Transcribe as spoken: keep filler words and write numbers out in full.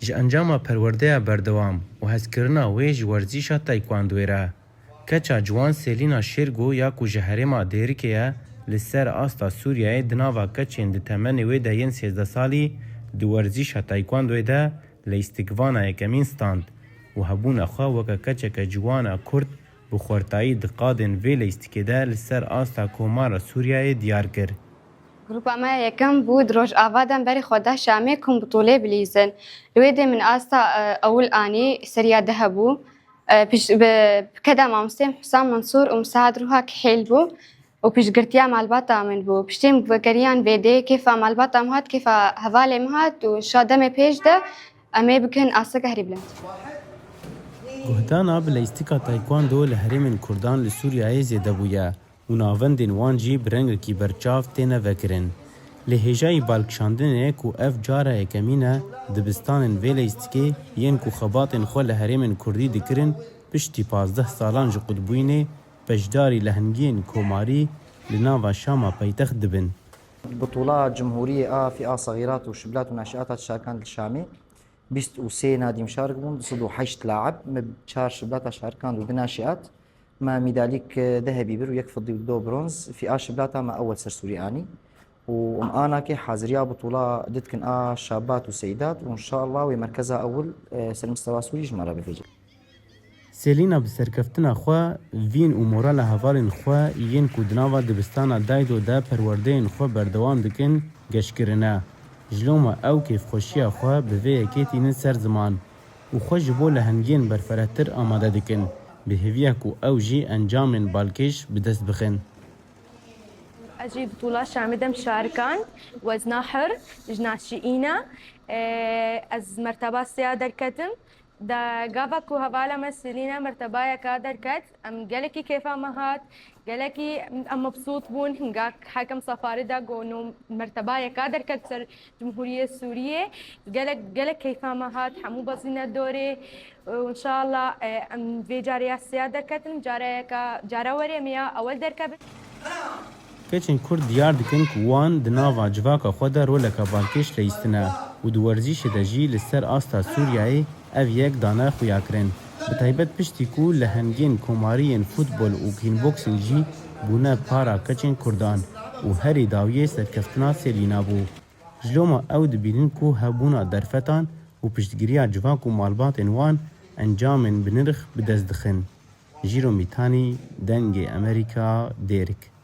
Ji encama perwerdeya berdewam û hezkirina wê ji werzîşa taekwondoyê re, keça ciwan Selîna Şêrgo ya ku ji herêma Dêrikê ye, li ser asta Sûriyeyê di nava keçên di temenê wê de yên sêzdeh salî di werzîşa taekwondoyê de leyîstikvana yekemîn stand û hebûna xwe weke keçeke ciwana Kurd bi xwertayî di qadên vê leyîstikê de li ser asta Komara Sûriyeyê diyar kir. Grupa me ya yekem bû di Rojava de em berê xwe da Şamê ku em butûlê bilîzin. Li wê dê min asta, e, ewil anî, seriya deh hebû. E, piş-, bi, bi keda mamosteyê Husam Mansûr û Misaad Ruha Kihêl bû û piştgirtiya malbata min bû. Piştî em vegeriyan vê dê, kêfa malbata min hat, kêfa hevalê min hat û şa demê pêş de em ê bikin asteke herî bilind. Guhdana bi leyîstika taekwondo li herêmên Kurdan li Sûriyeyê zêde bûye û navendên wan jî bi rengekî berçav têne vekirin. Lê hêjayî balkişandinê ku ev cara yekemîn e dibistanên vê leyîstikê yên ku xebatên xwe li herêmên Kurdî dikirin, piştî pazdeh salan ji qutbûyînê beşdarî lehengiyên komarî li nava Şama paytext dibin. Butûla Cumhûriyê a Fîa Saxîrat û Şibilat û Naşiata Şarikan li Şamê bîst û sê nadî muşarik bûn, du sed û heşt laib, me çar şibilata şarikan û du naşiat, me mîdalîk dehebî bir û yek fidî û do bronz, fîa şibilata me ewel ser Sûrî anî. Û em anakê haziriya butûla didkin a şabat û seydat û înşallah wê merkeza ewil, e, ser mistewa Sûrî ji me re bivêje. Selîna bi serkeftina xwe, vîn û morala hevalên xwe yên ku di nava dibistana Daydo de perwerdeyên xwe berdewam dikin, geş kirine. Ji loma ew kêfxweşiya xwe bi vê yekê tînin ser ziman û xwe ji bo lehengiyên berfirehtir amade dikin, bi hêviya ku ew jî encamên balkêş bi dest bixin. Ez jî butûla Şamê de mişarikan, wezna hir, jina şiîna, e, ez merteba sêya derketim. Da gava ku hevala me Selîna mertebayeka derket, em gelekî kêfa me hat, gelekî em mebsût bûn, hinga hekem safarî da ku no mertebayeka derket ser Cumhuriyê Sûriyê. Gelek, gelek keyfa me hat, hemû bezîne dorê. Û înşallah, e, em vê carê ya sêya derketin, careyeka, cara werê em ya ewel derkevin. Keçên Kurd diyar dikin ku wan di nava civaka xwe de roleke balkêş leyîstine û di werzîşê de jî li ser asta Sûriyeyê ev yek dane xuyakirin. Bi taybet piştî ku lehengiyên komarî yên futbol û kickboxing jî bûne para keçên Kurdan û herî dawiyê serkeftina Selîna bû. Ji loma ew dibînin ku hebûna derfetan û piştgiriya civak û malbatên wan encamên bi nirx bi dest dixin. Jîro Mîtanî, Dengê Amerîka, Dêrik.